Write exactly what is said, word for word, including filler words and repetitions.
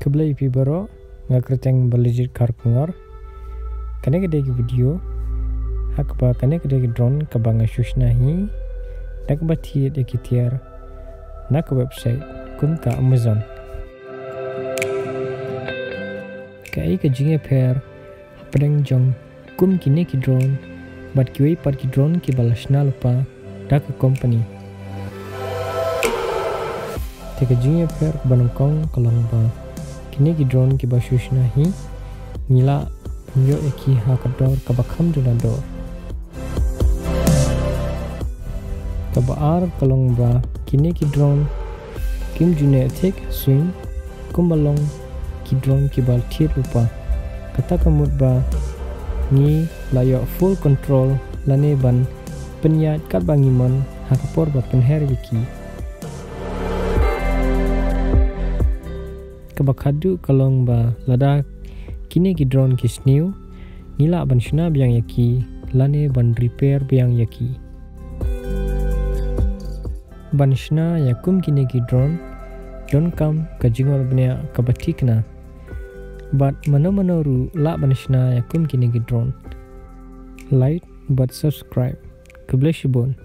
Khublei ïa phi baroh, nga kyrteng Balijit Kharkongor. Kane ka dei ka video ha kaba kane ka dei ka drone kaba nga shu shna hi da kaba thied ïa ki tiar na ka website kum ka Amazon. Kaei ka jingïapher hapdeng jong kum kine ki drone bad kiwei pat ki drone kiba la shna lypa da ka company? Te ka jingïapher kaba nyngkong ka long ba kine ki drone kiba shu shna hi ngi lah ban ïoh ïa ki ha ka dor kaba kham duna dor. Kaba ar ka long ba kine ki drone kim ju neh thik suiñ kumba long ki drone kiba thied lypa. Kata ka mut ba ngi la ïoh full control lane ban pynïaid katba ngi mon ha ka por ba pynher ïa ki. Kaba khatduh ka long ba lada kine ki drone ki sniew, ngi lah ban shna biang ïa ki lane ban repair biang ïa ki. Ban shna ïa kum kine ki drone, donkam ka jingwan bniah kaba thikna. Bad mano mano ruh lah ban shna ïa kum kine ki drone. Like bad subscribe. Khublei shibun.